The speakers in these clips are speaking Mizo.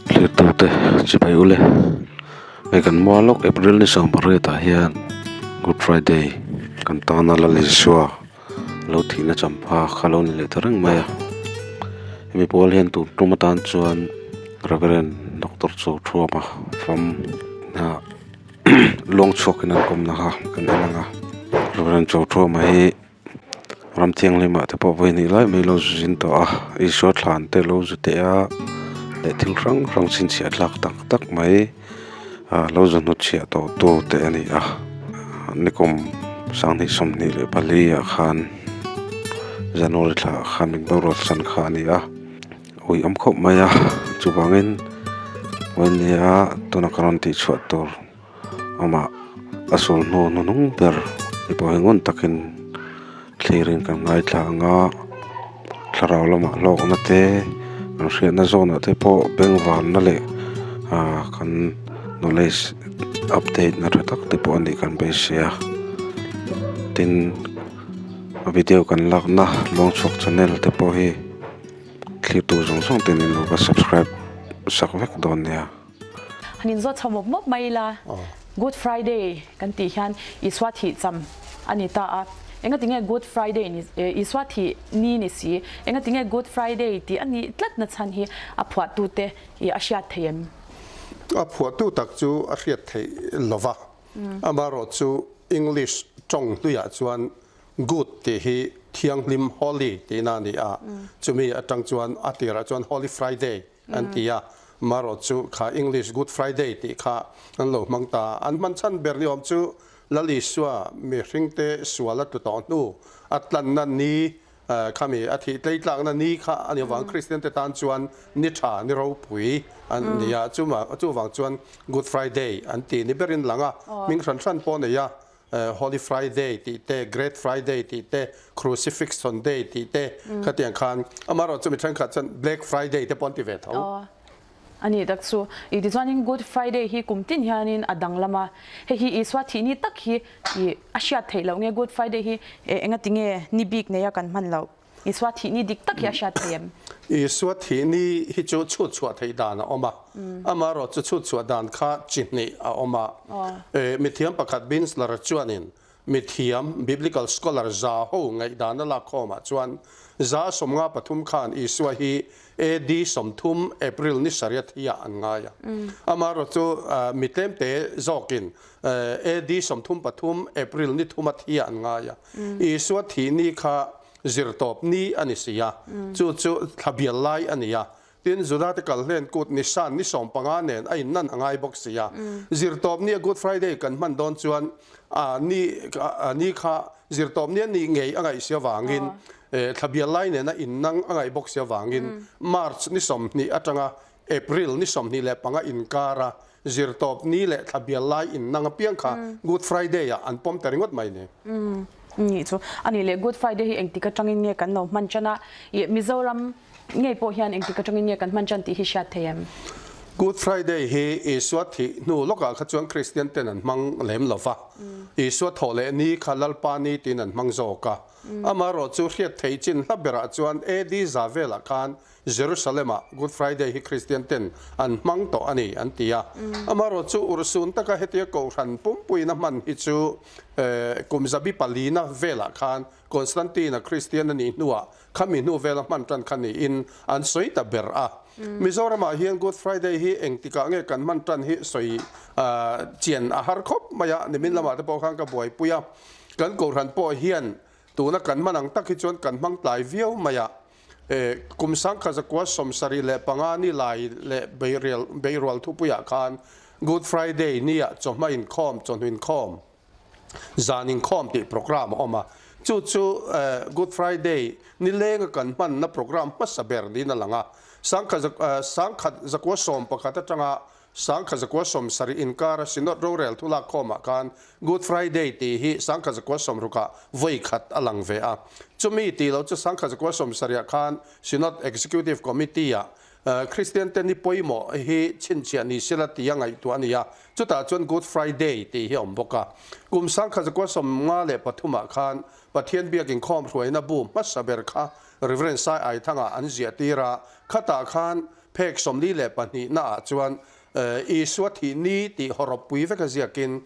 Thirtute chibai ule hei kan hma lawk April ni 18 ah hian Good Friday kan tana Lal Isua lo thihna champha kha lo ni leh ta reng mai a hemi pawl hian tun tum atan chuan Reverend Doctor Chawthuama fam ah luang chhuakin an kawmna kha kan en ang a Reverend Chawthuama hi. Ram thianghlimah te pawh vawi hnih lai mai lo zu zin tawh a Isua thlan te lo zu teh a leh thil hrang hrang chhinchhiah thlak tak tak mai ah lo zu hnutchhiah tawh tu te a ni a nikum sanghnih 24 ah khan January thla ah khan min boruak chan kha a ni a ui awm khawp mai a chuvangin vawinia tuna ka rawn tih chhuah tur. Amah a sawl hnu hnuhnung ber te pawh hi ngun takin thlirin kan ngaithla ang a thlarau lamah hlawkna te an hriatna zawnah te pawh bengvarna leh ah kan knowledge update na tha tak te pawh a nih kan beisei a tin a video kan lakna lawngchhuak channel te pawh hi thlir tur zawng zawng ten in lo va subscribe sak vek dawn nia. Han inzawt chho mawp mawp mai ila, Good Friday kan tih hian Isua thih cham a ni ta a. Engati nge Good Friday ni Isua thih ni ni si? Engati nge Good Friday tih a nih tlat na chhan hi a phuahtute i a hriat theih em? A phuahtu tak chu a hriat theih lo va, amaherawhchu English tawng hnuiah chuan Good tih hi thianghlim, holy, tihna a ni a, chumi atang chuan a tirah chuan Holy Friday an ti a, marawh chu kha English Good Friday tih kha an lo hmang ta. An hman chhan ber ni awm chu Lal Isua mihringte sual a tlu tawh hnu a tlanna ni khami a thih tlei tlakna ni kha a ni avang Kristian te tan chuan ni tha ni ropui an ni a, chuvang chuan Good Friday an ti ni berin lang a, hming hran hran pawh nei a. Holy Friday tih te, Great Friday tih te, Crucifixion Day tih te khatiang khan amaherawh chu mi thenkhat chuan Black Friday te pawh an ti ve tho. Aw a nih tak chu. I tichuanin Good Friday hi kum tin hianin a danglam a, hei hi Isua thih ni tak hi i a hriat theih loh nge Good Friday hi engati nge ni bik neia kan hman loh? Isua thih ni dik tak hi a hriat thei em? Isua thih ni hi chu chhut chhuah theih dan a awm a, amaherawh chu chhut chhuah dan kha chi hnih a awm a. Mithiam pakhat Binsler chuanin mithiam, biblical scholar, za ho ngaihdan a lak khawmah chuan 153 khan Isua hi AD 30 April ni sarih a thi ah an ngai a. Amaherawh chu mi tlemte zawkin AD 33 April ni thum a thi ah an ngai a. Isua thih ni kha zirtawp ni a ni si a, chu chu thla bial lai a ni a. Tin, Judate kal hlen kut Nisan ni 15 nen a innan a ngai bawk si a. Zirtawp ni a Good Friday kan hman dawn chuan a ni a ni kha zirtawp ni a nih ngei a ngaih si avangin thla bial lai nen a innang a ngaih bawk si avangin March ni 20 atanga April ni 25 inkara Zirtawp ni leh thla bial lai in nang apiang kha Good Friday ah an pawm ta ringawt mai ni. Nih chu. A nih leh Good Friday hi engtik atangin nge kan lo hman tan a? Ih Mizoram ngei pawh hian engtik atangin nge kan hman tan tih hi hriat thei em? Good Friday hi Isua thih hnu lawkah kha chuan Kristian ten an hmang lem lo va. Isua thawh leh ni kha Lalpa ni tiin an hmang zawk a. Amaherawhchu hriat theih chin hla berah chuan AD za velah khan Jerusalem-ah Good Friday hi Kristian ten an hmang tawh a ni an ti a. Amaherawhchu urhsun taka hetia kohhran pumpuiin a hman hi chu kum zabi palina velah khan Constantine-a Kristian a nih hnuah khami hnu vela hman tan kha niin an sawi ta ber a. Mizoramah hian Good Friday hi engtikah nge kan hman tan hi sawi chian a har khawp mai a, nimin lamah te pawh khan ka buaipui a. Kan kohhran pawh hian tuna kan hman ang tak hi chuan kan hmang tlai viau mai a. Kum 1975 ni lai leh beirual thupuiah khan Good Friday nia chawhma inkhawm, chawhnu inkhawm, zan inkhawm tih programme a awm a. Chu chu Good Friday nilenga kan hmanna programme hmasa ber niin a lang a. 1911 atanga 1970 inkara Synod rorel thu lakkhawmah khan Good Friday tih hi 1960ah vawi khat a lang ve a. Chumi tih lo chu 1970ah khan Synod Executive Committee-ah Kristian te ni pawimawh hi chhinchhiah ni sela tia ngaihtuah a ni a, chutah chuan Good Friday tih hi a awm bawk a. Kum 1953ah khan Pathian biak inkhawm hruaina bu hmasa ber kha Rev. Sai Aithanga an ziah tir a, khatah khan. Phek 42 naah chuan Isua thih ni tih hawrawppui vek a ziakin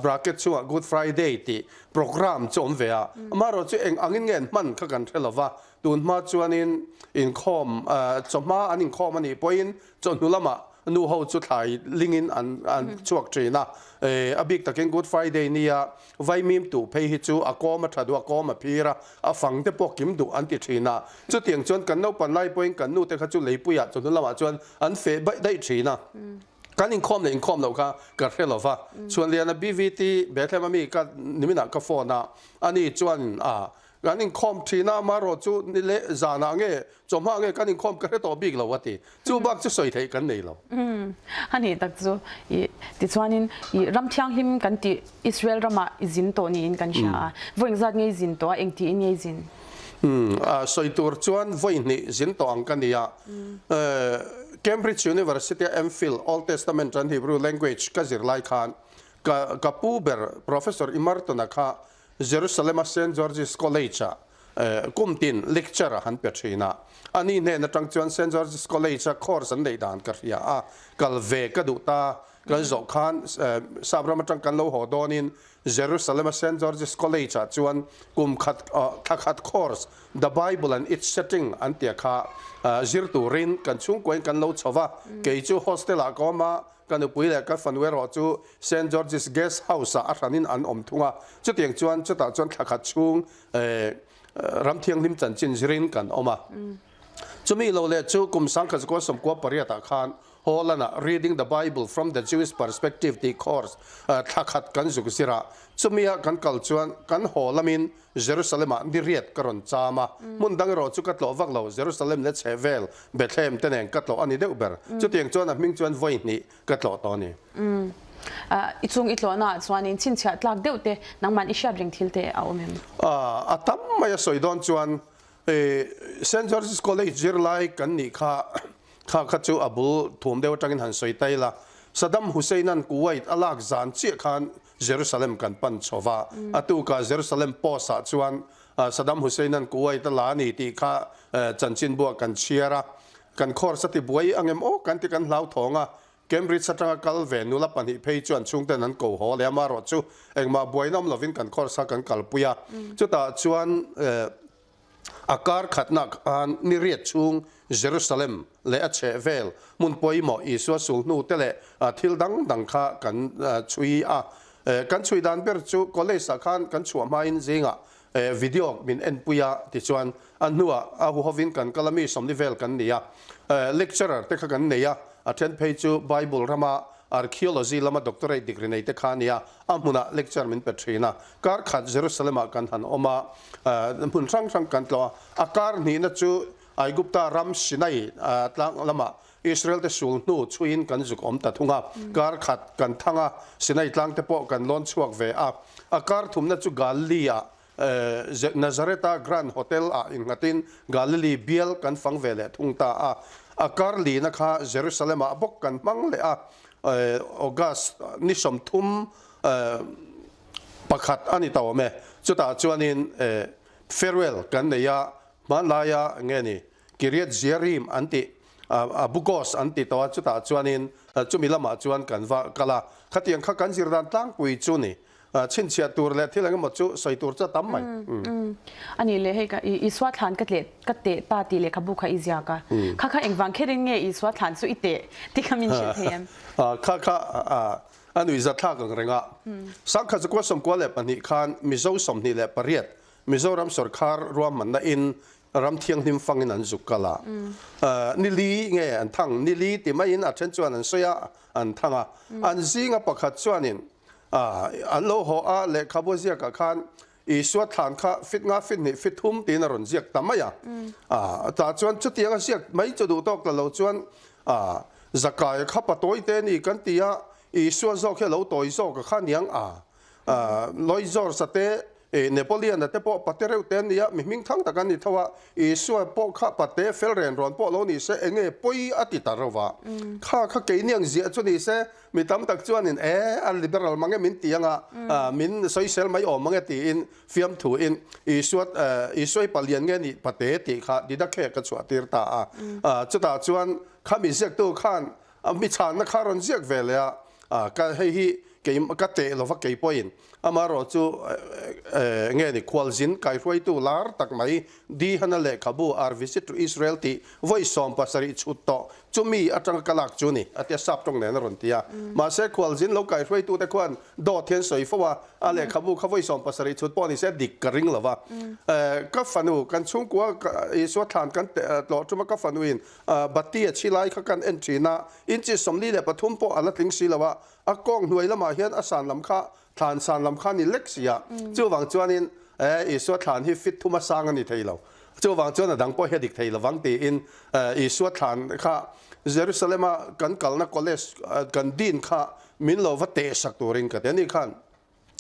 bracket chungah Good Friday tih programme chu awm ve a. Amaherawh chu eng angin nge an hman kha kan hre lova, tun hma chuanin inkhawm chawhma an inkhawm a nih pawhin chawhnu lamah nu ho chu thlai lingin an chhuak thin a. A bik takin Good Friday nia Vaimim tuh phei hi chu a kawm a tha duh a, kawm a phir a, a fang te pawh kim duh an ti thin a. Chutiang chuan kan naupan lai pawhin kan nu te kha chu leipuiah chawhnu lamah chuan an feh baih daih thin a. Kan inkhawm leh inkhawm loh kha ka hre lo va. Chhuanliana BVT Bethlehem a mi ka niminah ka phone a, ani chuan a kan inkhawm thin a, amaherawh chu ni leh zanah nge Chawhma nge kan inkhawm ka hre tawh bik lo a ti. Chu bak chu sawi theih kan nei lo. A nih tak chu i tichuanin i ram thianghlim kan tih Israel ramah i zin tawh niin kan hria a. Vawi engzat nge i zin tawh a, engtiin nge i zin? Sawi tur chuan vawi hnih zin tawh ang ka ni a. Cambridge University a MPhil, Old Testament and Hebrew Language, ka zir lai khan ka ka pu ber Professor Emerton-a kha Jerusalem-a Saint George's College-ah Kum tin lecture a han pe thin a, ani hnen atang chuan Saint George's College a course an neih dan ka hria a, kal ve ka duh ta. Kan zawh khan sap ram atang kan lo haw dawnin Jerusalem a Saint George's College ah chuan kum khat thla khat course The Bible and Its Setting an tia kha zir turin kan chhungkuain kan lo chho va, kei chu hostel ah ka awm a, ka nupui leh ka fanu erawh chu Saint George's Guest House ah a hranin an awm thung a, chutiang chuan chutah chuan thla khat chhung Ram Thianghlim chanchin zirin kan awm a. Chumi lo leh chu kum 1998 ah khan Holland-ah Reading the Bible from the Jewish Perspective tih course thla khat kan zuk zir a. Chumia kan kal chuan kan haw lamin Jerusalem-ah ni riat ka rawn cham a. Hmun dang erawh chu ka tlawh vak lo, Jerusalem leh chhehvel Bethlehem te nen ka tlawh a ni deuh ber. Chutiang chuan a hming chuan vawi hnih ka tlawh tawh a ni. I chung i tlawhnaah chuanin chhinchhiah tlak deuh te, nangman i hriat reng thil te a awm em? A tam mai a sawi dawn chuan Saint George's College zirlai kan nih kha kha kha chu a bul thum deuh atangin han sawi ta ila. Saddam Hussein-a'n Kuwait a lak zan chiah khan Jerusalem kan pan chho va, a tukah Jerusalem Post-ah chuan Saddam Hussein-a'n Kuwait a la a ni tih kha chanchinbuah kan chhiar a. Kan course a ti buai ang em aw kan ti kan hlauthawng a, Cambridge atanga kal ve nula pahnih phei chuan chhungten an ko haw leh a, amaherawh chu engmah buaina awm lovin kan course kha kan kalpui a. Chutah chuan a kar khatna khan ni riat chhung Jerusalem leh a chhehvel hmun pawimawh Isua sulhnu te leh thil dang dang kha kan chhui a. Kan chhui dan ber chu college ah khan kan chhuah hmain zingah Video min enpui a tichuan a hnuah a huhovin kan kal a mi sawmli vel kan ni a, lecturer te kha kan nei a, a then phei chu Bible rama Archaeology lama doctorate degree nei te kha a ni a, a hmunah lecture min pe thin a, kar khat Jerusalem ah kan han awm a, hmun hrang hrang kan tlawh a, a kar hnihna chu Aigupta ram Sinai tlang lamah Israel te sul hnu chhuiin kan zuk awm ta thung a, kar khat kan thang a, Sinai tlang te pawh kan lawn chhuak ve a. A kar thumna chu Galilee-ah, Nazareth-a Grand Hotel-ah innghatin Galilee bial kan fang ve leh thung ta a. A kar lina kha Jerusalem-ah bawk kan hmang leh a, August ni 31 a ni ta awm e. Chutah chuanin farewell kan nei a, hmanlaia nge ni Kiriath Jearim an tih, Abu Gos an ti tawh a, chutah chuanin chumi lamah chuan kan va kal a. Khatiang kha kan zir dan tlangpui chu ni. Chhinchhiah tur leh thil engemaw chu sawi tur chu a tam mai. A nih leh hei ka Isua thlan ka tleh ka teh ta tih lehkhabu kha i ziak a. Kha kha engvang kherin nge Isua thlan chu i teh tih kha min hrilh thei em? Kha kha a nuihzatthlak ang reng a. 1992 khan Mizo 28 Mizoram sorkar ruahmanna in ram thianghlim fangin an zuk kal a, ni li nge an thang, ni li ti maiin a then chuan an sawi a, an thang a. An zinga pakhat chuanin an lo haw a, lehkhabu ziakah khan Isua thlan kha fit nga, fit hnih, fit thum tiin a rawn ziak ta mai a. Tah chuan chutiang a ziak mai chu duh tawk ta lo chuan Zakaia kha pa tawi te a ni kan ti a, Isua zawk hi a lo tawi zawk a kha niang a, Lloyd George-a te. Napoleon-a te pawh pate reuh te an ni a, mi hming thang tak an ni tho a, Isua pawh kha pate fel ren rawn pawh lo ni se enge pawi a ti ta reuh a. Kha kha keini ang ziah chu ni se, mi tam tak chuanin e a liberal mang e min ti ang a, min sawisel mai awm ang e tiin fiamthuin Isua Isua hi palian nge nih pate tih kha Didache ka chhuah tir ta a. Chutah chuan khami ziaktu khan A mi chhanna kha rawn ziak ve leh a, ka hei hi kei ka teh lova kei pawhin amaherawh chu nge ni khualzin kaihruaitu lar tak mai Di Hana lehkhabu Our Visit to Israel tih vawi 70 chhut tawh chumi atanga ka lak chu ni a tia sap tawng nen a rawn ti a. Mahse khualzin lo kaihruaitute khuan dawt hian sawi fo a, a lehkhabu kha vawi 70 chhut pawh ni se dik ka ring lova. Ka fanu kan chhungkua Isua thlan kan tlawh tum a ka fanuin Bati a chhi lai kha kan en thin a, inchi 43 pawh a la tling si lo a, a kawng hnuai lamah hian a san lam kha thlan san lam kha a ni lek si a, chuvang chuanin e Isua thlan hi fit thuma sang a ni thei lo, chuvang chuan a dang pawh hi a dik thei lovang tiin Isua thlan kha Jerusalem-a kan kalna college kan dean kha min lo va tehsak turin ka ti a ni khan.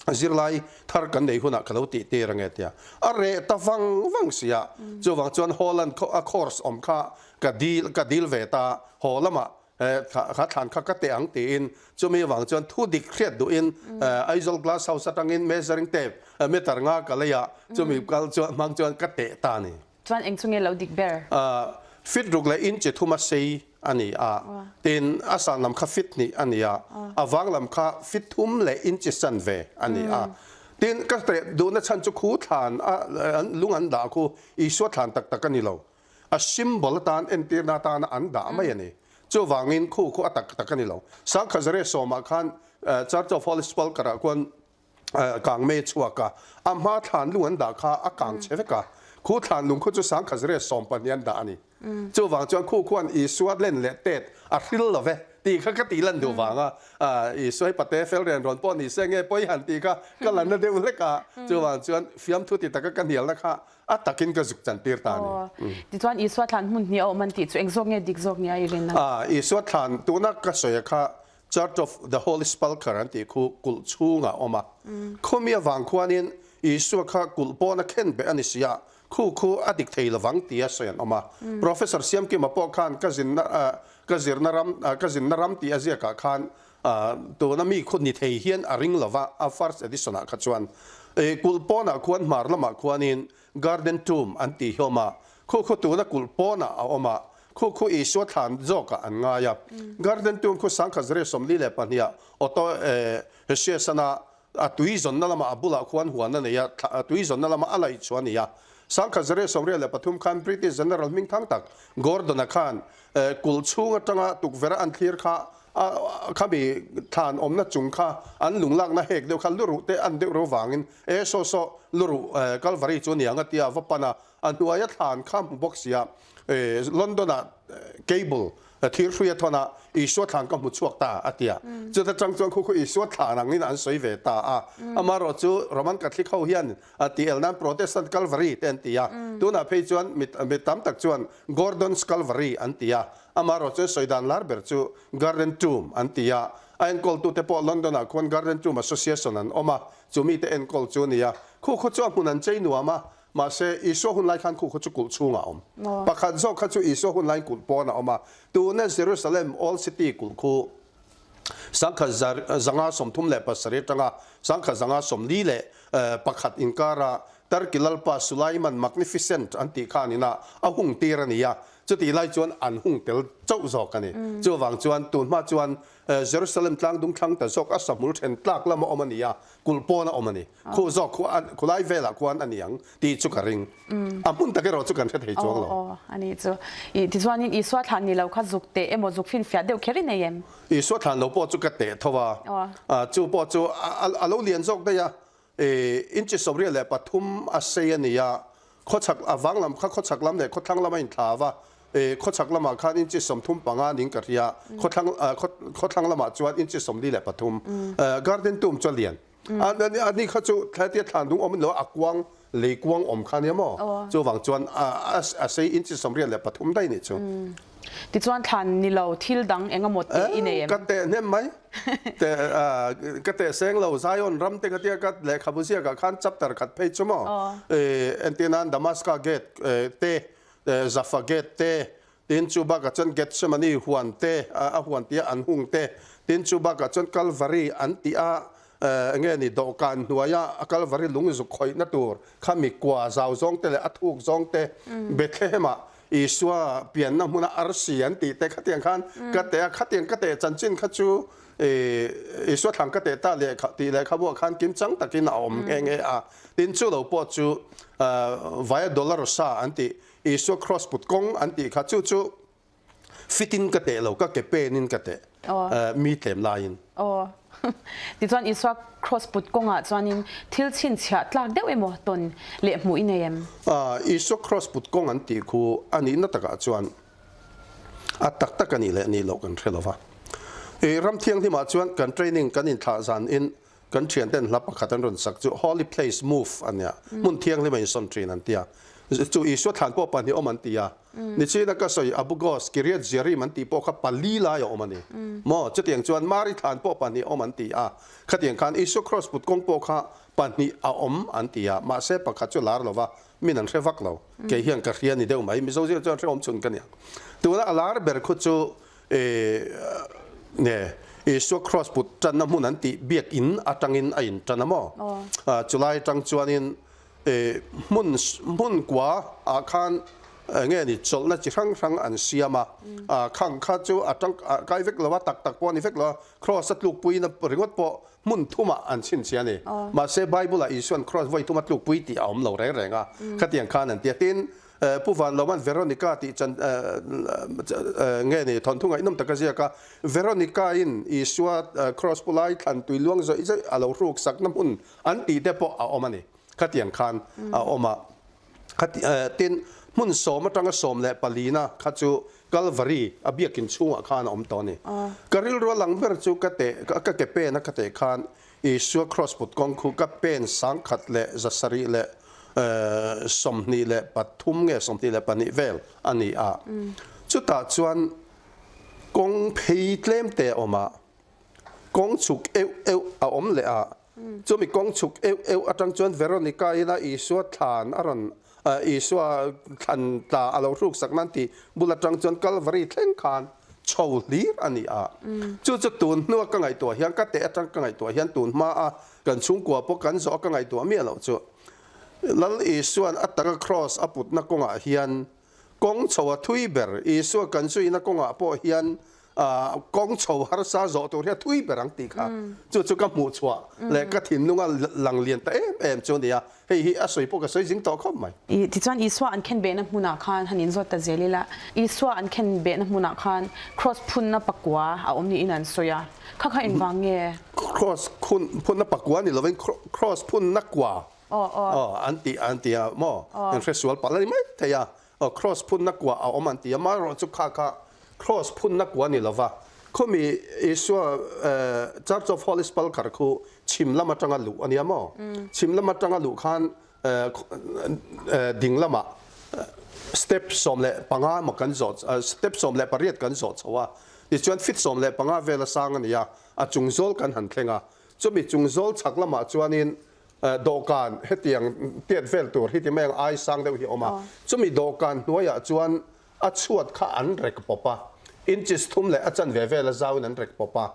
Zirlai thar kan nei hunah ka lo tih tir ange tia a reh ta vang vang si a, chuvang chuan Holland a course awm kha ka dil ka dil ve ta, haw lamah kha thlan kha ka teh ang tiin chumi avang chuan thu dik hriat duhin Aizawl Glass House atangin measuring tape meter nga ka lei a, chumi kal chuan hmang chuan ka teh ta a ni. Chuan eng chu nge lo dik ber? Fit ruk leh inchi thuma sei a ni a, tin a san lam kha fit hnih a ni a, a vang lam kha fit thum leh inchi san ve a ni a. Tin ka teh duhna chhan chu khu thlan a lung an dah khu Isua thlan tak tak a ni lo, a symbol atan entirna atana an dah mai a ni. Chuvangin khu khu a tak tak a ni lo. Sangkhazare sawmah khan Church of Holy Sepulchre ah khuan kang mei a chhuak a, a hma thlan lung an dah kha a kang chhe vek a, khu thlan lung khu chu 1012 an dah a ni. Chuvang chuan khu khuan Isua len leh tet a hril lo ve tih kha ka tih lan duh vang a, Isua hi pate fel rian rawn pawh ni se nge pawi han tih kha ka la na deuh hlek a, chuvang chuan fiamthu ti taka ka hnialna kha a takin ka zuk chan tir ta a ni. Tichuan Isua thlan hmun hnih a awm an tih chu eng zawk nge dik zawk nia i rin a? Isua thlan tuna ka sawi a kha Church of the Holy Sepulchre an tih khu kulh chhungah a awm a. Khawmi avang khuanin Isua kha kulh pawn a khen beh a ni si a, khu khu a dik thei lovang tia sawi an awm a. Professor Siamkima pawh khan ka zinna ka zirna ram ka zinna ram tih a ziakah khan tuna mi khu ni thei hian a ring lova a first edition ah kha chuan kulh pawnah khuan hmar lamah khuanin Garden Tomb an tih hi awm a, khu khu tuna kulh pawnah a awm a, khu khu Isua thlan zawkah an ngai a. Garden Tomb khu 1042 ah Otto Hesiasana a tui zawnna lamah a bulah khuan huan a nei a, tui zawnna lamah a laih chu a ni a. 1083 khan British General hming thang tak Gordon-a khan kulh chhung atanga tukverh a an thlir kha a khami thlan awmna chung kha an lunglakna hek deuh kha luruh te an deuh reuh vangin E saw saw luruh Calvary chu aniang a tia va pan a, a hnuaia thlan kha hmu bawk sia London ah cable thir hrui a thawn a, Isua thlan ka hmu chhuak ta a tia. Chuta chang chuan khu khu Isua thlan angin an sawi ve ta a. Amaherawh chu Roman Catholic ho hian a tih el nan Protestant Calvary te an ti a, tunah phei chuan mi tam tak chuan Gordon's Calvary an ti a, amaherawh chuan sawi dan lar ber chu Garden Tomb an ti a, a enkawltute pawh London ah khuan Garden Tomb Association an awm a, Chu mite enkawl chu a ni a, khu khaw chu a hmun an chei nuam a, mahse Isua hun lai khan khu khaw chu kulh chhungah a awm. Pakhat zawk kha chu Isua hun laiin kulh pawn a awm a, tuna Jerusalem Old City kulh khu 1537 atanga 1541 inkara Turkey lalpa Sulaiman Magnificent an tih khan inah a hung tir a ni a, chutih lai chuan an hung tel chauh zawk a ni. Chuvang chuan tunhma chuan Jerusalem tlang dung thlang ta zawk a sahmul then tlak lama awm a ni a, kulh pawn a awm a ni. Khu zawk khu a, khulai velah khuan a ni ang tih chu ka ring. A hmun tak erawh chu kan hre thei chuang lo. Aw, aw, a ni chu. I, tichuanin Isua thlan ni lo kha zuk teh emaw zuk finfiah deuh kher i nei em? Isua thlan lo pawh chu ka teh tho a, chu pawh chu a lo lian zawk daih a, Inchi 23 a sei a ni a, khawchhak a vang lam kha khawchhak lam leh khawthlang lam a inthla va, khawchhak lamah khan inchi 35 ning ka hria, khawthlang khawthlang lamah chuan inchi 43. Garden tomb chu a lian. A ni kha chu thlatia thlan dung awm a ni lo a, a kuang lei kuang awm kha a nia maw? Chuvang chuan a sei inchi 83 daih nih chu. Tichuan thlan ni lo thil dang eng emaw tih i nei em? Ka teh hnem mai. Teh ka teh seng lo Zion ram te ka tia ka lehkhabu ziakah khan chapter khat phei chu maw entir nan Damaska gate te Jaffa gate te tin chu bakah chuan Gethsemane huan te a huan tia an hung te tin chu bakah chuan Calvary an tih a enge ni dawhkan hnuaia a Calvary lung zuk khawihna tur kha mi kua zau zawng te leh a thuk zawng te Bethlehem ah Isua pianna hmuna arsi an tih te khatiang khan ka teh a, khatiang ka teh chanchin kha chu Isua thlang ka teh ta leh tih lehkhabuah khan kimchang takin a awm nghe nghe a. Tin chu lo pawh chu Via Dolorosa an tih Isua Cross put kawng an tih kha chu chu Fit in ka teh lo, ka ke pen in ka teh mi tlem laiin. Aw. Tichuan Isua cross put kawngah chuanin thil chhinchhiah tlak deuh emaw tawn leh hmuh i nei em? Isua cross put kawng an tih khu a nihna takah chuan a tak tak a nih leh nih loh kan hre lo va. I ram thianghlimah chuan kan training kan inthlah zan in Kan thianten hla pakhat an rawn sak chu Holy Place Move a nia, hmun thianghlim a insawn thin an ti a. Chu Isua thlan pawh pahnih awm an ti a. Nichina ka sawi Abu Gos, Kiriath Jearim an tih pawh kha pali lai a awm a ni. Maw? Chutiang chuan Mari thlan pawh pahnih awm an ti a. Khatiang khan Isua Cross put kawng pawh kha pahnih a awm an ti a. Mahse pakhat chu lar lova min an hre vak lo. Kei hian ka hria ni deuh mai. Mizo zir chuan hrehawm chhun ka nia. Tuna a lar ber khu chu Nge Isua Cross put tanna hmun an tih biakinn atangin a in tan a maw? Chulai atang chuanin hmun hmun kua ah khan nge ni chawlhna chi hrang hrang an siam a, khang kha chu a tang kai vek lo a, tak tak pawh a ni vek lo a, Cross a tlukpuina ringawt pawh hmun thumah an chhinchhiah a ni. Mahse Bible-ah Isua'n Cross vawi thum a tlukpui tih a awm lo reng reng a, khatiang khan an ti a. Tin, Pu Vanloman Veronica tih chan nge ni thawnthu ngaihnawm tak a ziak a, Veronica-in Isua Cross pu lai thlan tui luang zawih zawih a lo hruk sakna hmun an tih te pawh a awm a ni. Khatiang khan a awm a. Tin, hmun sawm atanga 14na kha chu Calvary a biakin chhungah khan a awm tawh a ni. Ka rilru a lang ber chu ka teh ka ke pen a ka teh khan Isua Cross put kawng khu ka pen 123 nge 22 vel a ni a. Chutah chuan kawng phei tlem te a awm a, kawng chhuk euh euh a awm leh a. Chumi kawng chhuk euh euh atang chuan Veronica ina Isua thlan a rawn Isua thlan tla a lo hruk sak nan tih bul atang chuan Calvary thleng khan chho hlir a ni a. Chu chu tun hnua ka ngaihtuah hian, ka teh atang ka ngaihtuah hian tun hma a kan chhungkua pawh kan zawh a ka ngaihtuah miah loh chu Lal Isua'n a taka Kraws a putna kawngah hian kawng chho a thui ber, Isua kan zuina kawngah pawh hian kawng chho harsa zawh tur hi a thui ber ang tih kha chu chu ka hmuh chhuah leh ka thinlunga lang lian ta em em chu a ni a, hei hi a sawi pawh ka sawi zing tawh khawp mai. Tichuan Isua an khen behna hmunah khan han inzawt ta zel ila, Isua an khen behna hmunah khan Cross phunna pakua a awm niin an sawi a, kha kha engvang nge? Cross phunna pakua ni lovin Cross phunna kua an ti an ti a maw? An hresual palh a ni mai thei a, Aw, Cross phunna kua a awm an ti a, amaherawh chu kha kha Cross phunna kua ni lova, khawmi Isua Church of Holy Sepulchre khu chhim lam atanga luh a nia maw? Chhim lam atanga luh khan ding lamah step 15 emaw kan zawh, step 18 kan zawh chho a, tichuan feet 15 vel a sang a ni a, a chung zawl kan han thleng a, chumi chung zawl chhak lamah chuanin Dawhkan hetiang tiat vel tur hi ti mai ang ai sang deuh hi a awm a, chumi dawhkan hnuaiah chuan a chhuat kha an rek pawp a, inches thum leh a chanve vel a zauin an rek pawp a,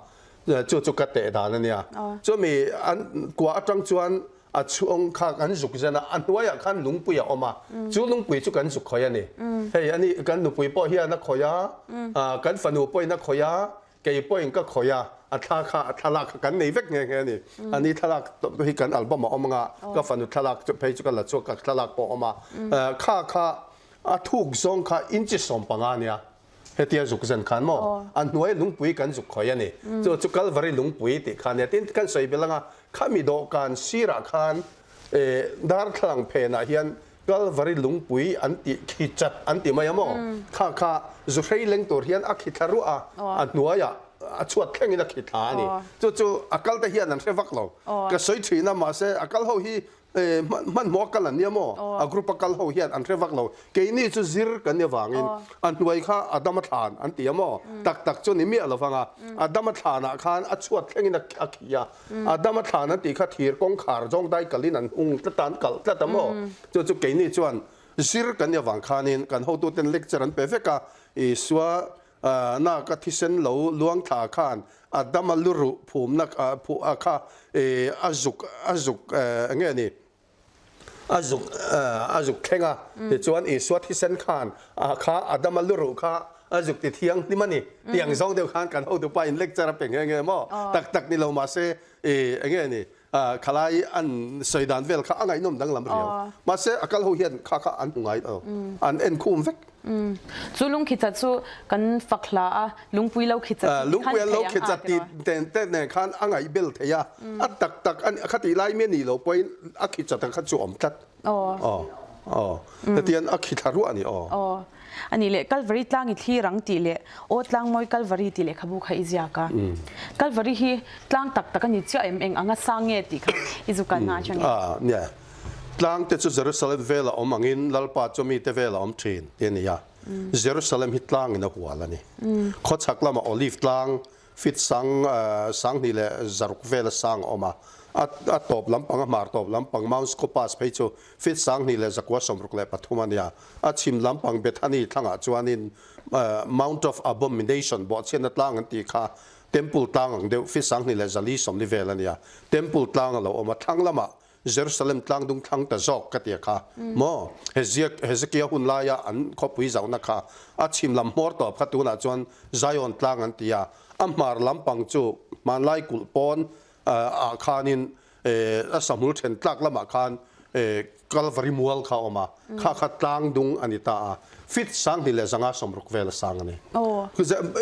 chu chu ka teh dan a nia. Chumi an kua atang chuan a chhung kha kan zuk zen a, a hnuaiah khan lungpui a awm a, chu lungpui chu kan zuk khawih a ni. Hei a ni kan nupui pawh hian a khawih a, kan fanu pawhin a khawih a, Kei pawhin ka khawih a, a thla kha a thlalak kha kan nei vek nghe nghe a ni. A ni thlalak hi kan album a awm anga, ka fanu thlalak chu phei chu ka la chhuak ka thlalak pawh a awm a. Kha kha a thuk zawng kha inchi 15 a nia, hetia zuk zen khan maw? A hnuai lungpui kan zuk khawih a ni. Chu chu Kalvari lungpui tih kha a nia. Tin, kan sawi belh anga, khami dawhkan sirah khan darthlalang phenah hian Kalvari lungpui an tih khi chat an ti mai a maw? Kha kha zuhrei leng tur hian a khi thla ruah a, a hnuaiah a chhuat thlengin a khi thla a ni. Chu chu a kal te hian an hre vak lo. Ka sawi thin a, mahse a kal ho hi Hmanhmawh a kal an nia maw? A group a kal ho hian an hre vak lo. Keini chu zir kan nia vangin a hnuai kha a dam a thlan an ti a maw? Tak tak chu ni miah lo vang a. A dam a thlanah khan a chhuat thlengin a khi a. A dam a thlan an tih kha thir kawngkhar zawng dai kalin an hung tlat a, an kalh tlat a maw? Chu chu keini chuan zir kan nia vang khanin kan hotuten lecture an pe vek a, Isua Na ka thisen lo luang thla khan a dam a luruh phumna phuh kha a zuk a zuk enge ni a zuk a zuk thleng a tichuan Isua thisen khan a kha a dam a luruh kha a zuk ti thianghlim a ni tiang zawng deuh khan kan hotupa in lecture a pe nghe nghe maw tak tak ni lo mahse enge ni Khalai an sawi dan vel kha a ngaihnawm danglam riau. Mahse a kal ho hian kha kha an hmu ngai lo. An en khum vek. Chu lungkhichat chu kan fak hla a, lungpui lo khichat chu ti khan Lungpui an lo khichat ti ten te nen khan a ngaih bel thei a. A tak tak a kha tih lai mi a nih loh pawhin a khichat ang kha chu a awm tlat. Aw. Aw. Hetian a khithla ruah a ni aw. Aw. A nih leh Kalvari tlang i thlir ang tih leh Aw tlang mawi Kalvari tih lehkhabu kha i ziak a. Kalvari hi tlang tak tak a ni chiah em? Eng anga sang nge tih kha i zu kalna atangin. A nia. Tlang te chu Jerusalem vela awm angin Lalpa chu mite vela awm thin tih a ni a. Jerusalem hi tlangin a hual a ni. Khawchhak lama Olive tlang Feet sang 2000 leh 600 vela sang a awm a, a a tawp lampang a hmar tawp lampang Mount Scopus phei chu feet 2163 a nia. A chhim lampang Bethany thlangah chuanin Mount of Abomination bawhchhiatna tlang an tih kha Temple tlang ang deuh feet 2440 vel a nia. Temple tlang a lo awm a, thlang lamah Jerusalem tlang dung thlang ta zawk ka ti a kha maw? Hezekia hun laia an khawpui zauhna kha a chhim lam hmawr tawp kha tunah chuan Zion tlang an ti a, a hmar lampang chu hmanlai kulh pawn ah khanin a sahmul then tlak lamah khan Kalvari mual kha a awm a, kha kha tlang dung a ni ta a, feet 2560 vel a sang a ni.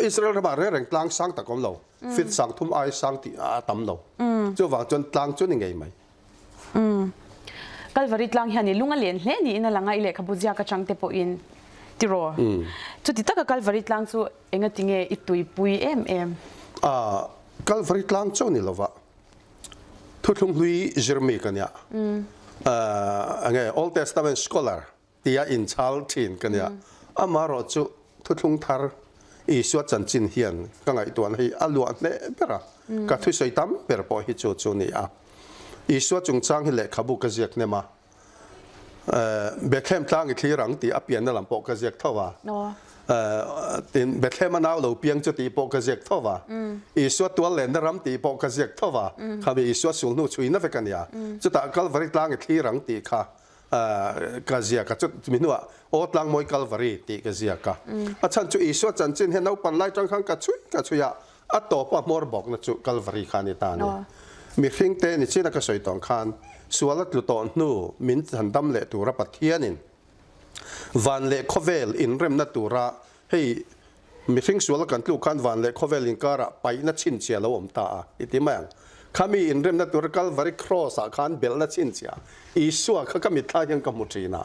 Israel ramah reng reng tlang sang tak a awm lo. Fit sang thum ai sang tih a tam lo. Chuvang chuan tlang chu ni ngei mai. Kalvari tlang hian i lung a len hle niin a lang a, i lehkhabu ziak atang te pawhin tiraw. Chuti taka Kalvari tlang chu engati nge i tuipui em em? Kalvari tlang chu ni lova thuthlung hlui zirmi ka nia. Enge Old Testament scholar tia inchhal thin ka nia. Amaherawh chu thuthlung thar Isua chanchin hian ka ngaihtuahna hi a luah hneh ber a, ka thusawi tam ber pawh hi chu chu ni a. Isua chungchang hi lehkhabu ka ziak hnem a, Bethlehem tlang i thlir ang tih a pianna lam pawh ka ziak tho a, tin Bethlehem a nau lo piang chu tih pawh ka ziak tho a, Isua tual lenna ram tih pawh ka ziak tho a, khami Isua sulhnu chhuina vek a nia. Chutah Kalvari tlang i thlir ang tih kha ka ziak a, chumi hnuah Aw Tlangmawi Kalvari tih ka ziak a. A chhan chu Isua chanchin hian naupan lai tang khan ka chhui ka chhui a, a tawpa hmawr bawkna chu Kalvari kha a ni ta a ni. Mihringte ni chin a ka sawi tawng khan sual a tlu tawh hnu min han dam leh tura Pathianin van leh khawvel inremna tura hei Mihring sual kan tluk khan van leh khawvel inkarah paihna chhinchhia lo awm ta a, i ti mai ang. Khami inremna tur Kalvari Cross ah khan belhna chhinchhia Isua kha ka mitthla hian ka hmu thin a.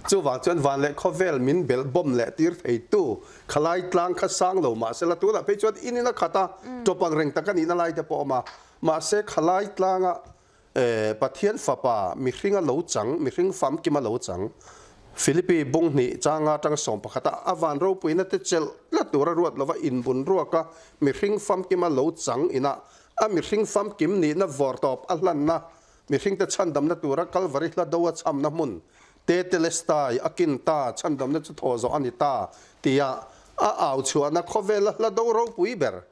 Chuvang chuan van leh khawvel min belh bawm leh tir theitu khalai tlang kha sang lo mahsela tunah phei chuan in in a khat a, tawp ang reng tak a nihna lai te pawh a awm a. Mahse khalai tlanga Pathian Fapa mihringa lo chang, mihring famkima lo chang, Philippi bung hnih changa atanga 11 a a van ropuina te chelh tlat tura ruat lova inbun ruaka mihring famkima lo chang ina a mihring famkim nihna vawr tawp a hlanna mihringte chhandamna tura Kalvari hla do a chhamna hmun Tetelestai a kin ta chhandamna chu thaw zawh a ni ta tia a au chhuahna khawvela hla do ropui ber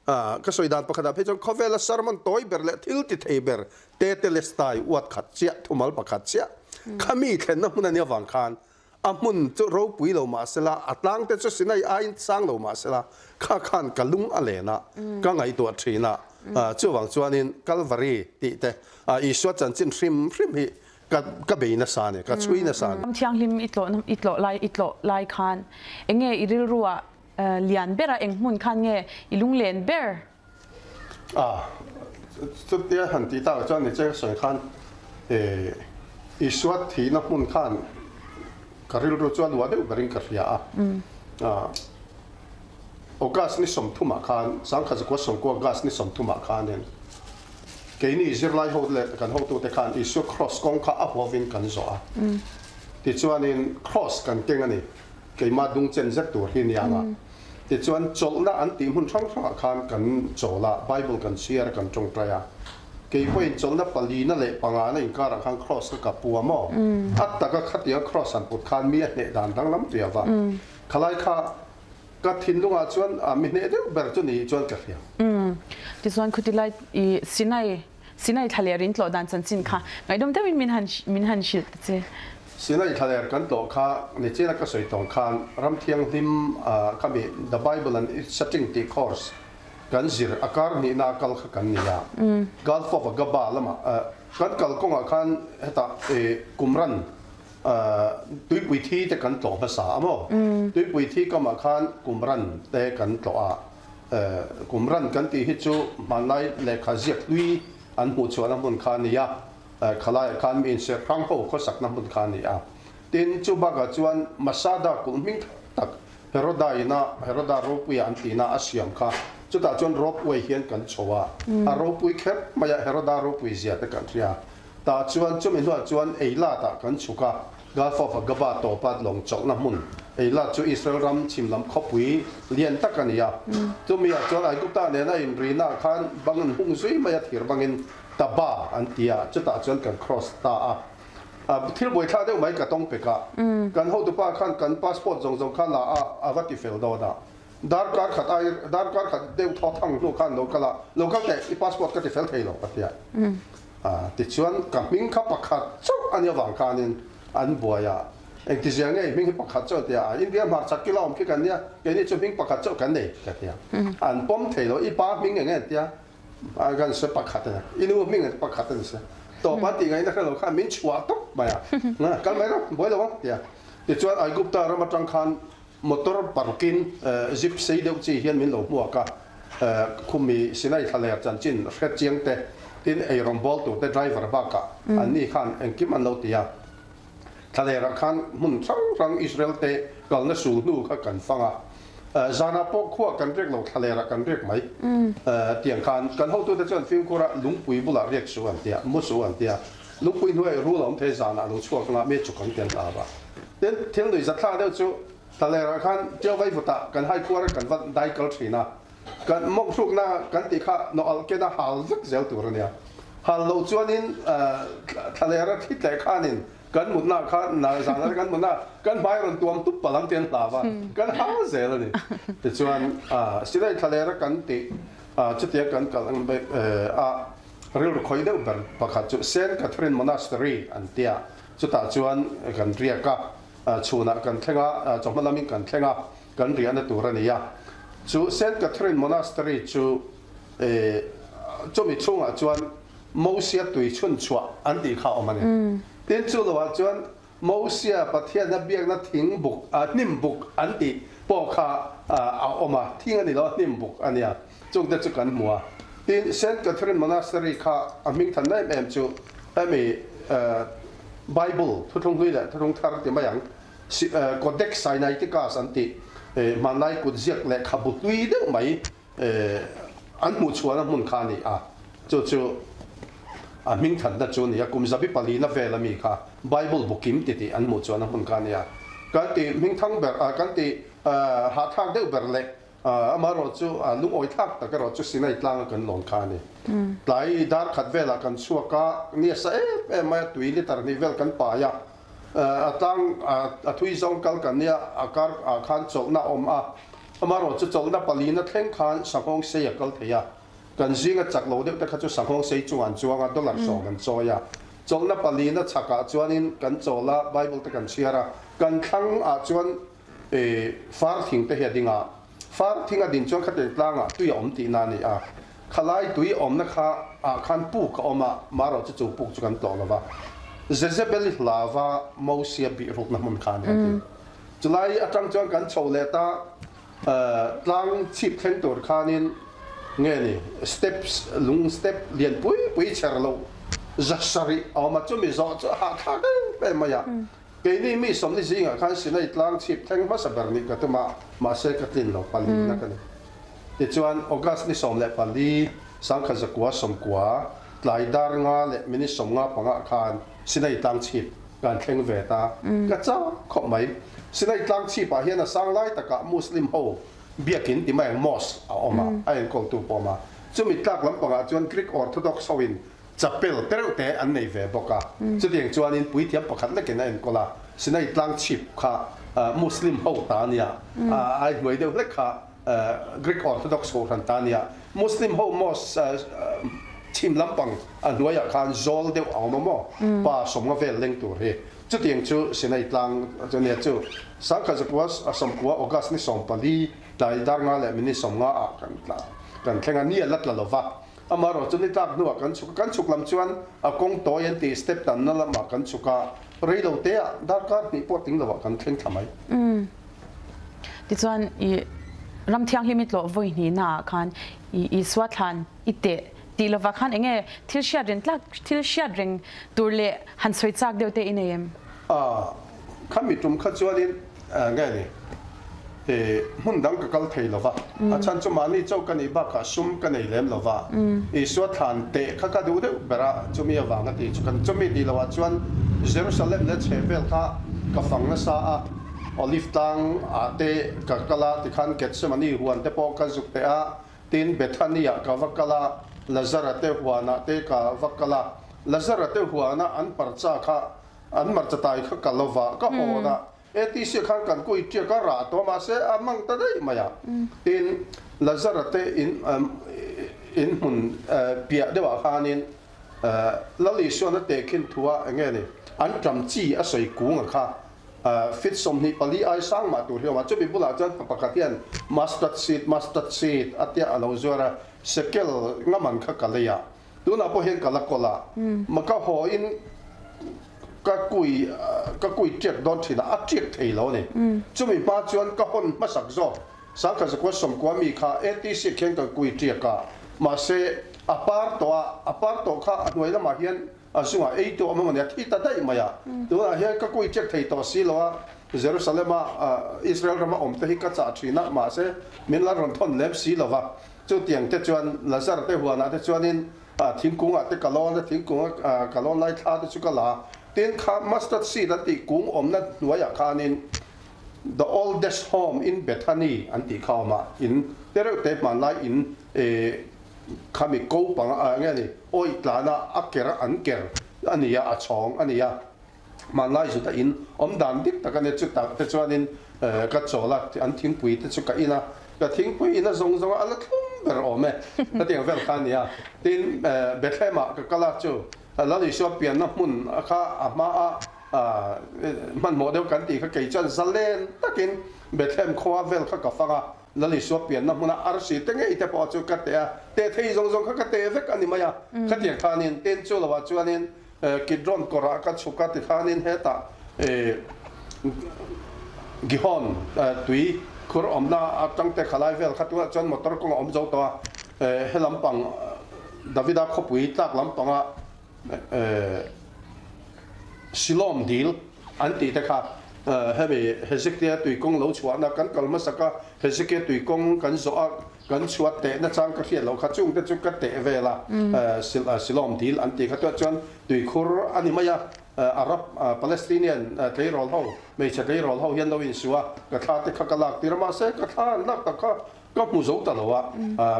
Ka sawi dan pakhatah phei chuan khawvela sermon tawi ber leh thil ti thei ber Tetelestai uat khat chiah, thumal pakhat chiah khami thlenna hmun a nih avang khan a hmun chu ropui lo mah sela, a tlang te chu Sinai aiin sang lo mah sela, kha khan ka lung a len a, ka ngaihtuah thin a. Chuvang chuanin Kalvari tih te, Isua chanchin hrim hrim hi ka ka bei nasa a ni, ka chhui nasa a ni. Ram thianghlim i tlawh i tlawh lai i tlawh lai khan enge i rilruah Lian bera eng hmun khan nge i lunglen ber? A, chutia han tih takah chuan ni che ka sawi khan Isua thihna hmun khan ka rilru chu a luah deuh berin ka hria a. August ni sawmthumah khan, 1990 August ni sawmthumah khanin. Keini zirlai ho leh kan hotute khan Isua Kraws kawng kha a huavin kan zawh a. Tichuanin Kraws kan keng a ni. Keimah dung chen zet tur hi nia nga. Tichuan chawlhna an tih hmun hrang hrangah khan kan chawl a, Bible kan chhiar a, kan tawngtai a. Kei pawhin chawlhna palina leh pangana inkarah khan Kraws ka kap pu a maw? A taka khatiang Kraws han put khan mi a hneh dan danglam tui a va. Khalai kha Ka thinlungah chuan mi hneh deuh ber chu ni chuan ka hria. Tichuan khutilai i Sinai Sinai thlaler in tlawh dan chanchin kha ngaihdawm deuhin min han min han hrilh ta che. Sinai thlaler kan tlawh kha nichina ka sawi tawng khan ram thianghlim kha mi The Bible and Its Setting tih course kan zir a kar hnihna a kal kha kan ni a. Gulf of Aqaba lamah kan kal kawngah khan hetah Qumran Tuipui thi te kan tlawh hmasa a maw? Tuipui thi kamah khan Qumran te kan tlawh a, Qumran kan tih hi chu hmanlai lehkha ziak hlui an hmuh chhuahna hmun kha a ni a, khalaiah khan mi inserh hrang ho khawsakna hmun kha a ni a. Tin, chu bakah chuan Masada kulh hming tak tak Heroda ina Heroda ropuia an tihna a siam kha, chutah chuan ropeway hian kan chho a, a ropui kher mai a, Heroda ropui zia te kan hria. Tah chuan chumi hnuah chuan Eilat-ah kan chhuk a, Gulf of Aqaba tawpa lawng chawlhna hmun Eilat chu Israel ram chhim lam khawpui lian tak a ni a. Chumi-ah chuan Aigupta nena inrina khan bang an hung zui mai a, thir bangin Taba an ti a, chutah chuan kan cross ta a. Thil buaithla deuh mai ka tawng pek a, kan hotupa khan kan passport zawng zawng kha la a, a va ti fel dawn a. Darkar khat ai darkar khat deuh thaw thang hnu khan lo kal a, lo kal teh i passport ka ti fel thei lo ka ti a. Tichuan ka hming kha pakhat chauh a nih avang khanin an buai a, engtizia nge i hming hi pakhat chauh tia a, India hmarchhak kila awm khi kan nia, keini chu hming pakhat chauh kan nei ka ti a. An pawm thei lo, i pa hming eng nge tia kan sawi pakhat a nia, i nu hming pakhat a ni si. Tawp an tih ngaihna hre lo khan min chhuah tawp mai a, kal mai rawh, buai lo ang tia. Tichuan Aigupta ram atang khan Motor parkin zip sei deuh chi hian min lo hmuak a, khumi Sinai thlaler chanchin hre chiang te, tin eirawng bawl tur te driver bakah an ni khan engkim an lo ti a. Thlalerah khan hmun hrang hrang Israel te kalna sul hnu kha kan fang a, zanah pawh khuah kan riak lo thlalerah kan riak mai. Tiang khan kan hotute chuan fimkhur a lungpui bulah riak suh an ti a, mu suh an ti a, lungpui hnuaiah rul a awm thei zanah lo chhuak anga mi chuk an tel ta a. Tin, thil nui zathlak deuh chu Tlalerah khan Ṭio Vaivutah kan hai khuar kan va dai kal ṭhin a, kan mawnghrukna kan tih kha nawh kena hal vek zel tur a nia. Hal loh chuanin Tlalera thli tleh khanin kan mutna kha zan kan mutna kan hmai rawn tuam tup palh ang tih an hlau a, kan hal zel a ni. Tichuan, Sinai Tlalera kan tih chutia kan kal ang a rilru khawih deuh ber pakhat chu Saint Catherine Monastery an tia. Chutah chuan kan riak a, chhunah kan thleng a, chawhma lamin kan thleng a, kan riahna tur a ni a. Chu Saint Catherine Monastery chu chumi chhungah chuan Mosia tui chhun chhuah an tih kha a awm a ni. Tin, chu loah chuan Mosia Pathianna biakna thing buk, hnim buk an tih pawh kha a awm a, thing a ni lo a, hnim buk a nia. Chungte chu kan hmu a. Tin, Saint Catherine Monastery kha a hming than em em chu hemi Bible, Thuthlung Hlui leh Thuthlung Thar ti mai ang, Codex Sinaiticus an tih hmanlai kutziak lehkhabu hlui deuh mai an hmuh chhuahna hmun kha a ni a. Chu chu a hming thatna chu a ni a, kum zabi palina vel ami kha Bible bu kim ti tih an hmuh chhuahna hmun kha a ni a. Kan tih hming thang ber, kan tih hahthlak deuh ber leh Amaherawh chu lungawi thlak tak erawh chu Sinai tlanga kan lawn kha a ni. Tlai dar khat velah kan chhuak a, ni a sa em em mai a, tui litre hnih vel kan pai a, a tlang a thui zawng kal kan nia, a kar ah khan chawlhna a awm a, amaherawh chu chawlhna palina thleng khan sanghawng sei a kal thei a, kan zinga chak lo deuh te kha chu sanghawng sei chungah an chuang a, dollar 10 an chawi a, chawlhna palina chhakah chuanin kan chawl a, Bible te kan chhiar a, kan thlang ah chuan Far thing te hi a ding a, far thing a din chuan khatiang tlangah tui a awm tihna a ni a, khalai tui awmna kha ah khan puk a awm a, marawh chu chu puk chu kan tlawh lo va, Jezebel-i hlava Mosia bih rukna hmun kha a ni a ti. Chulai atang chuan kan chho leh ta, tlang chhip thleng tur khanin nge ni steps lung step lian pui pui chher loh zasarih a awm a, chumi zawh chu a hahthlak em em mai a. Keini mi sawmni zingah khan Sinai tlang chhip thleng hmasa ber nih ka tum a, mahse ka tlin lo palina ka ni. Tichuan, August ni 14, 1990. tlai dar nga leh minute 55 ah khan Sinai tlang chhip kan thleng ve ta. Ka chak khawp mai. Sinai tlang chhip ah hian a sang lai takah Muslim ho biakin ti mai ang mosque a awm a, a enkawltu pawh a awm a. Chumi tlak lampangah chuan Greek Orthodox ho in chapel tereuh te an nei ve bawk a. Chutiang chuanin puithiam pakhat lekin a enkawl a, Sinai tlang chhip kha Muslim ho ta a nia, a hnuai deuh hlek kha Greek Orthodox kohhran ta a nia. Muslim ho mosque chhim lampang a hnuaiah khan zawl deuh a awm a maw? Pa 50 vel leng tur hi. Chutiang chu Sinai tlang chu nia chu. Sangkhat zakua 90 August ni 14 tlai dar nga leh minute 50 ah kan tla kan thleng a, ni a la tla lo va. Amaherawh chu ni tlak hnuah kan chhuk a, kan chhuk lam chuan a kawng tawi an tih step tanna lamah kan chhuk a, rei lo te ah darkar hnih pawh tling lovah kan thleng thla mai. Tichuan i ram thianghlim i tlawh vawi hnihna ah khan i Isua thlan i teh tih lovah khan enge thil hriat reng tlak thil hriat reng tur leh han sawi chak deuh te i nei em? A, khami tum kha chuanin nge ni hmun dang ka kal thei lova, a chhan chu mahni chauh ka nih bakah sum ka nei lem lova, Isua thlan teh kha ka duh deuh ber a, chumi avanga tih chu kan chumi tih lohah chuan Jerusalem leh chhehvel kha ka fang nasa a, Olive tlang ah te ka kal a, tikhan Gethsemane huan te pawh ka zuk teh a, Tin, Bethany-ah ka va kal a, Lazara te huanah te ka va kal a. Lazara te huana an parcha kha, an hmarcha tai kha ka lo va, ka hawn a. ATC khan kan kui tiak a, rah tawh mahse a mang ta daih mai a. Tin, Lazara te in in hmun piah deuhah khanin Lal Isuan a tehkhin thua eng nge ni, an ṭam chi a sawi kunga kha Feet 24 ai sang mah tur hi a awm a, chumi bulah chuan pa pakhat hian mustard seed, mustard seed a tia a lo zuar a, shekel nga man kha ka lei a, tunah pawh hian ka la kawl a, ma ka haw in ka kui ka kui tiak dawn thin a, a tiak thei lo a ni. Chumi hma chuan ka hawn hmasak zawk, sangkhat zakua 90 mi kha ATC khian ka kui tiak a, mahse a par tawh a, a par tawh kha a hnuai lamah hian A zungah ei tu awm emaw nia thi ta daih mai a. Tunah hian ka kui check thei tawh si lo a, Jerusalem-a Israel rama awm te hi ka chah thin a, mahse min la rawn thawn lem si lo va. Chutiang te chuan Lazar te huanah te chuanin thingkungah te ka lawn a, thingkunga ka lawn lai thla te chu ka la a. Tin, kha mustard seed an tih kung awmna hnuaiah khanin The oldest home in Bethany an tih kha a awm a, in te reuh te hmanlai in Khami ko panga ah nge ni awih tlana a ker an ker a ni a, a chhawng a ni a. Hmanlai zuta in awm dan dik tak a nia, chutah te chuanin ka chawl a, an thingpui te chu ka in a, ka thingpui in a zawng zawng a, a la thlum ber awm e, hetiang vel kha a ni a. Tin, Bethlehem ah ka kal a, chu Lal Isua pianna hmun kha a hma a hmanhmawh deuh kan tih kha kei chuan zalen takin Bethlehem khua vel kha ka fang a, Lal Isua pianna hmuna arsi te ngei te pawh chu ka teh a, teh thei zawng zawng kha ka teh vek a ni mai a. Khatiang khanin tin chu lovah chuanin Kidron kawrah ka chhuk a, tikhanin hetah Gihon tui khur awmna atang te khalai vel kha tunah chuan motor kawng a awm zo tawh a, he lampang Davida khawpui tlak lampanga Silawm dil an tih te kha hemi Hezekia tuikawng lo chhuahna kan kal hmasak a, Hezekia tuikawng kan zawh a, kan chhuat tehna chang ka hriat loh kha chung te chu ka teh vel a, Silawm dil an tih kha tuah chuan tuikhur a ni mai a, Arab Palestinian tleirawl ho, hmeichhe tleirawl ho hian lo insuh a, ka thla te kha ka lak tir a, mahse ka thla an lak tak kha Ka hmu zo ta lo a,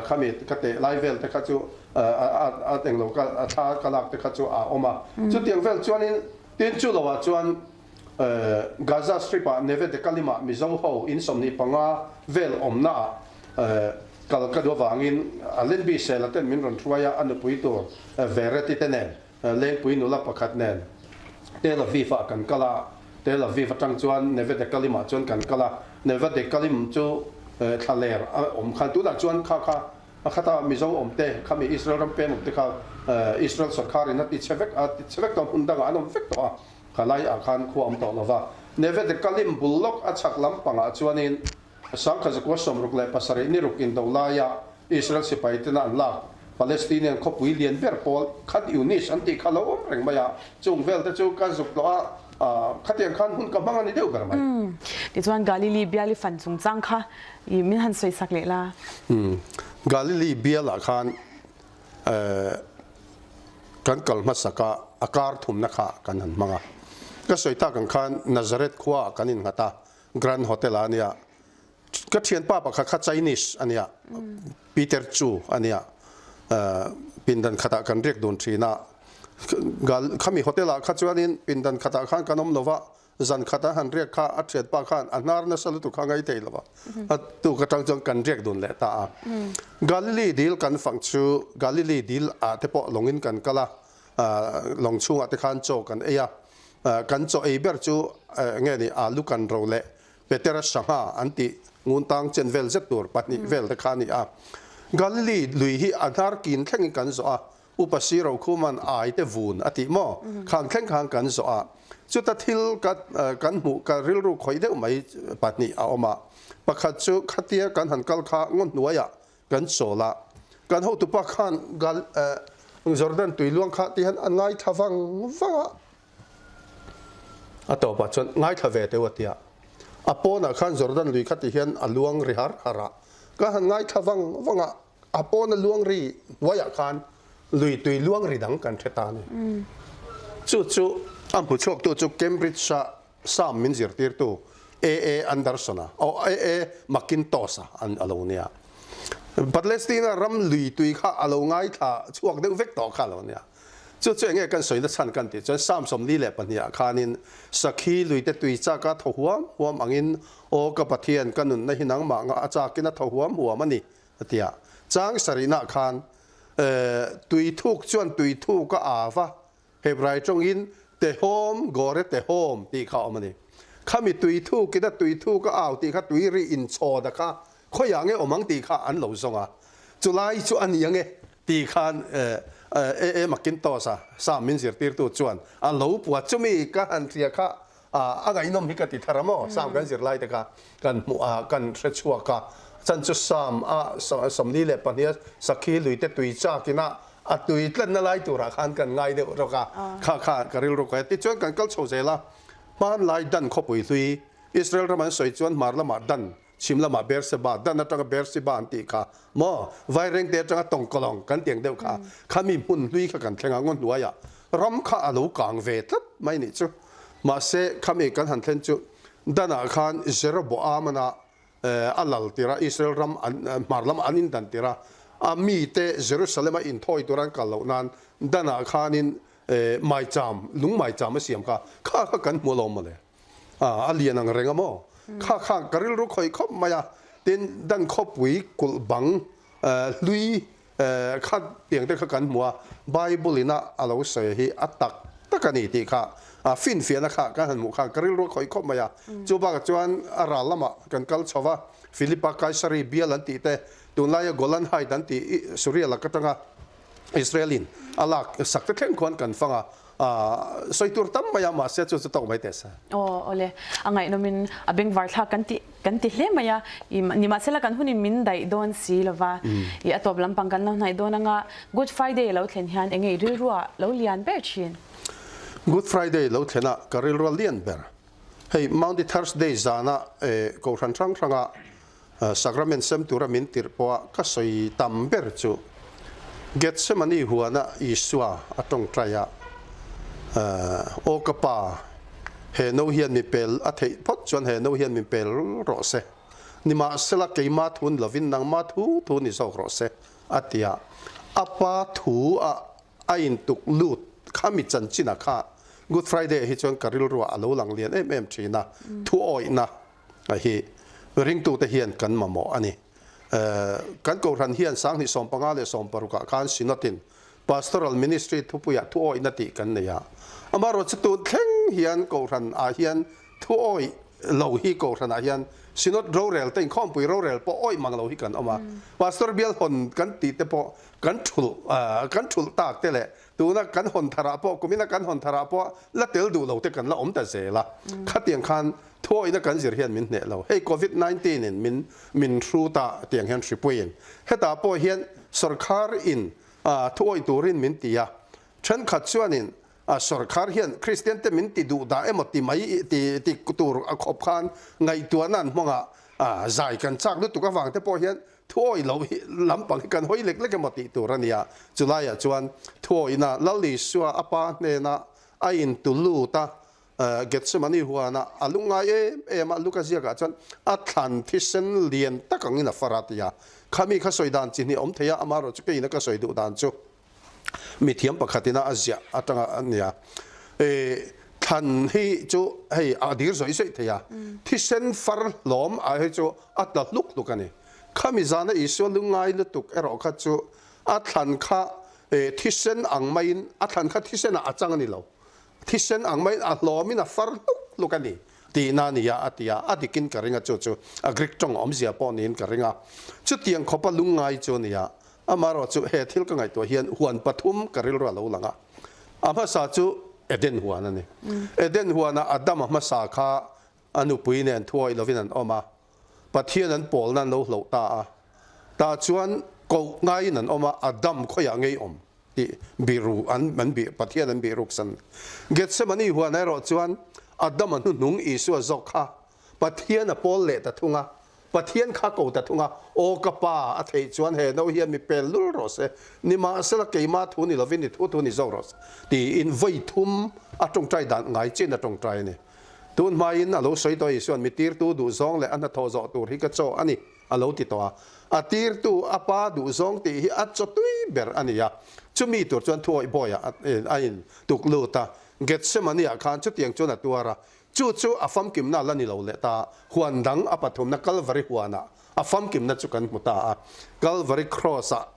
khami ka teh lai vel te kha chu a englo ka a thla ka lak te kha chu a awm a. Chutiang vel chuanin tin chu loah chuan Gaza Strip ah Neve Dekalim ah Mizo ho in 25 vel awmna ah kal ka duh avangin Allenby Sela ten min rawn hruai a, a nupui tur Vereti te nen Lengpui nula pakhat nen Tel Aviv ah kan kal a, Tel Aviv atang chuan Neve Dekalim ah chuan kan kal a, Neve Dekalim chu thlaler a awm khan tunah chuan kha kha a khata Mizo awm te khami Israel ram peng awm te kha Israel sorkar in a ti chhe vek a ti chhe vek tawh hmun dangah an awm vek tawh a, khalai ah khan khua awm tawh lova. Neve Dekalim bul lawk a chhak lampangah chuanin 1967 ni ruk indo laia Israel sipai tena an lak Palestinian khawpui lian ber pawl Khan Younis an tih kha lo awm reng mai a, chung vel te chu ka zuk tawh a, khatiang khan hun ka hmang a ni deuh ber mai. Tichuan Galilee bial i fan chungchang kha i min han sawi sak leh la. Galilee bialah khan. kan kal hmasak a, a kar thumna kha kan han hmang a. Ka sawi tak ang khan Nazareth khuaah kan innghat a, Grand Hotel ah a nia. Ka thianpa pakhat kha Chinese a nia, Peter Chu a nia. Pindan khatah kan riak dun thin a. Khami hotel ah kha chuanin pindan khatah khan kan awm lo va, Zan khat a han riak kha a thianpa khan a hnar nasa lutuk kha ngai thei lo va, a tuk atang chuan kan riak dun leh ta a. Galilee dil kan fang chu Galilee dil ah te pawh lawngin kan kal a, lawng chhungah te khan chaw kan ei a, kan chaw ei ber chu nge ni alu kan ro leh Petera sangha an tih ngun tang chen vel zet tur pahnih vel te kha a ni a. Galilee lui hi a hnar kin thlengin kan zawh a, Upa Siro Khuman ai te vun a tih maw? Khang thleng khan kan zawh a, chuta thil ka kan hmuh ka rilru khawih deuh mai pahnih a awm a. Pakhat chu khatia kan han kal kha ngaw hnuaiah kan chawl a, kan hotupa khan Gal Jordan tui luang kha ti hian a ngaithla vang vang a. A tawpah chuan ngaithla ve teuh a tia. A pawnah khan Jordan lui kha ti hian a luang ri har har a, ka han ngaithla vang vang a. A pawna luang ri hnuaiah khan lui tui luang ri dang kan hre ta a ni. Chu chu a hmu chhuaktu chu Cambridge-a Psalm min zirtirtu A. A. Anderson-a, oh, A. A. Mackintosh-a an a lo nia. Palestina ram lui tui kha a lo ngaithla chhuak deuh vek tawh kha a lo nia. Chu chu enge kan sawi na chhan kan tih chuan Psalm 42 ah khanin Sakhi luite tui chaka thaw huam huam angin, Aw ka Pathian, ka nunna hi nangmah nga a chakin a thaw huam huam a ni. A ti a. Chang sarihnaah khan tui thuk chuan tui thuk a av a, Hebrai tawngin Tehom, Gore Tehom tih kha a awm a ni. Khami tui thukin a tui thuk a au tih kha tui ri inchhawna kha khawiah nge awm ang tih kha an lo zawng a. Chulai chu a ni ang e tih khan A. A. Mackintosh-a Psalm min zirtirtu chuan a lo pua. Chumi ka han hria kha A ngaihnawm hi ka ti thar a maw? Psalm kan zir lai te kha kan hmuh a, kan hre chhuak a. Chan chu Psalm a 42 sakhi lui te tui chak ina a tui tlanna lai turah khan kan ngai deuh rawk a, kha kha ka rilru ka Tichuan kan kal chho zel a, hmanlai Dan khawpui hlui Israel ram an sawi chuan hmar lamah Dan Chhim lamah Beersheba, Dan atanga Beersheba an tih kha maw? Vairengte atanga Tawngkalawng kan tiang deuh kha, khami hmun hlui kha kan thleng a, ngaw hnuaiah ram kha a lo kang ve tlat mai nih chu. Mahse, khami kan han thlen chu Danah khan Jeroboamana a lal tir a, Israel ram an hmar lamah an indan tir a, a mite Jerusalem-a inthawi tur an kal loh nan Danah khanin maicham, lung maicham a siam kha, kha kha kan hmu alawm mawle. A lian ang reng a maw? Kha kha ka rilru khawih khawp mai a, tin dan khawpui kulh bang hlui kha tiang te kha kan hmu a, Bible in a a lo sawi hi a tak tak a ni tih kha finfiahna kha kan han hmuh khan ka rilru khawih khawp mai a. Chu bakah chuan a ral lamah kan kal chho va, Philippa Kaisari bial an tih te, tunlaia Golan Height an tih Suria lak atanga Israel in a lak sak te thleng khuan kan fang a, sawi tur tam mai a, mahse chu chu tawk mai teh se. Aw awle, a ngaihnawm in a bengvar thlak kan ti kan ti hle mai a, i nimahsela kan hun in min daih dawn si lova, i a tawp lampang kan lo hnaih dawn anga Good Friday lo thlen hian enge i rilrua lo lian ber thin? Good Friday lo thlen a ka rilrua lian ber, hei Maundy Thursday zana kohhran hrang hranga Sacrament sem tura min tirh pawha ka sawi tam ber chu Gethsemane huana Isua a tawngtai a, Aw ka Pa, he no hian mi pel a theih phawt chuan he no hian min pel rawh se. Nimahsela keima thu ni lovin nangma thu thu ni zawk rawh se, a ti a. A Pa thu a a intuk lut kha mi chanchinah kha Good Friday hi chuan ka rilruah a lo lang lian em em thin a, thuawihna A hi ringtute hian kan mamawh a ni. Kan Kohhran hian sanghnih 15 leh 60 ah khan Synod-in Pastoral Ministry thupuiah thuawihna tih kan nei a. Amaherawhchu tun thleng hian Kohhran ah hian thuawih lo hi Kohhran ah hian Synod rorel te inkhawmpui rorel pawh awih mang lo hi kan awm a. Pastor bial hawn kan tih te pawh kan thulh kan thulh tak te leh tuna kan hawn tharah pawh kumina kan hawn tharah pawh la tel duh lo te kan la awm ta zel a. Khatiang khan Thuawihna kan zir hian min hneh lo. Hei Covid 19 in min min hru ta tiang hian hripuiin hetah pawh hian sorkar in thuawih turin min ti a. Thenkhat chuanin sorkar hian Kristian te min ti duh dah emaw ti mai ti ti tur a khawp khan ngaihtuahna an hmawng a, zai kan chak lutuk avang te pawh hian. Thuawih loh hi lampang hi kan hawi lek lek emaw tih tur a nia. Chulaiah chuan thuawihna Lal Isua a pa hnena a intu lut a, Gethsemane huana a lungngai em em a, Luka ziakah chuan a thlan thisen lian tak angin a far a ti a. Khami kha sawi dan chi hnih a awm thei a, amaherawhchu keiin a ka sawi duh dan chu mithiam pakhatin a ziah atanga a nia. Thlan hi chu hei a dir zawih zawih thei a, thisen far hlawm ah hi chu a tla hluk hluk a ni. Khami zana Isua lungngai lutuk erawh kha chu a thlan kha thisen ang maiin a thlan kha thisen ah a chang a ni lo. Thisen ang maiin a hlawmin a far hluk hluk a ni tihna a ni a, a ti a. A dikin ka ring a, chu chu a Greek tawng awmzia pawh niin ka ring a. Chutiang khawpa lungngai chu a ni a. Amaherawh chu he thil ka ngaihtuah hian huan pathum ka rilru a lo lang a. A hmasa chu Eden huan a ni. Eden huana Adama hmasa kha a nupui nen thuawih lovin an awm a. Pathian an pawlna an lo hloh ta a. Tah chuan koh ngaiin an awm a, Adam khawiah ngei awm tih biru an an bih Pathian an bihruk san. Gethsemane huan erawh chuan Adama hnuhnung Isua zawk kha Pathian a pawl leh ta thung a, Pathian kha ko ta thung a, Aw ka Pa, a theih chuan he no hian mi pel lul rawh se, nimahsela keimah thu ni lovin i thu thu ni zawk rawh se, tiin vawi thum a tawngtai dan ngai chin a tawngtai a ni. Tun hmain a lo sawi tawh Isua'n mi tirtu duhzawng leh a hnathawh zawh tur hi ka chaw a ni, a lo ti tawh a. A tirtu a pa duhzawng tih hi a chaw tui ber a ni a, chumi tur chuan thuawih bawiah a in tuk lut a. Gethsemane-ah khan chutiang chuan a tuar a, chu chu a famkimna la ni lo leh ta, huan dang a pathumna Kalvari huanah a famkimna chu kan hmu ta a. Kalvari Cross-ah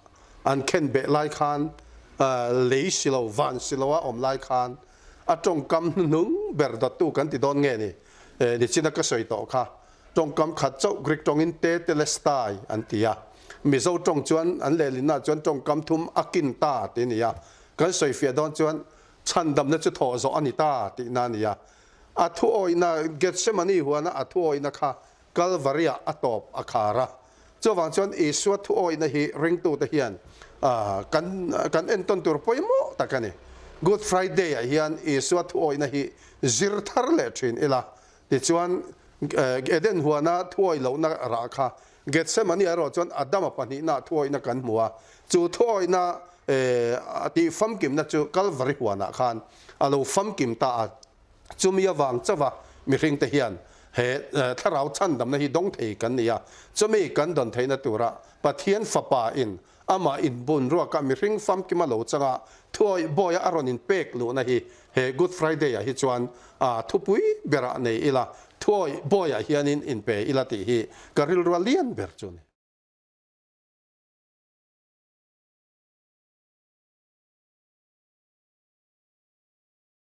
an khen beh lai khan lei si lo, van si loa awm lai khan A tawngkam hnuhnung ber dawttu kan ti dawn nge ni? Nichina ka sawi tawh kha. Tawngkam khat chauh Greek tawngin tetelestai an ti a. Mizo tawng chuan an lehlinnaah chuan tawngkam thum a kin ta tih a ni a. Kan sawifiah dawn chuan chhandamna chu thawh zawh a ni ta tihna a ni a. A thuawihna Gethsemane huana a thuawihna kha Kalvaria a tawp a khar a. Chuvang chuan Isua thuawihna hi ringtute hian kan kan entawn tur pawimawh tak a ni. Good Friday ah hian Isua thuawihna hi zir thar leh thin ila. Tichuan Eden huana thuawih lohna rah kha Gethsemane erawh chuan Adama pahnihna thuawihna kan hmu a. Chu thuawihna tih famkimna chu Kalvari huanah khan a lo famkim ta a. Chumi avang chauha mihringte hian he thlarau chhandamna hi dawng thei kan ni a, chumi kan dawn theihna tura Pathian Fapa in amah inbun ruaka mihring famkima lo changa thuawih bawia a rawn inpek luhna hi he Good Friday ah hi chuan thupui berah nei ila, thuawih bawiah hianin inpe ila tih hi ka rilrua lian ber chu a ni.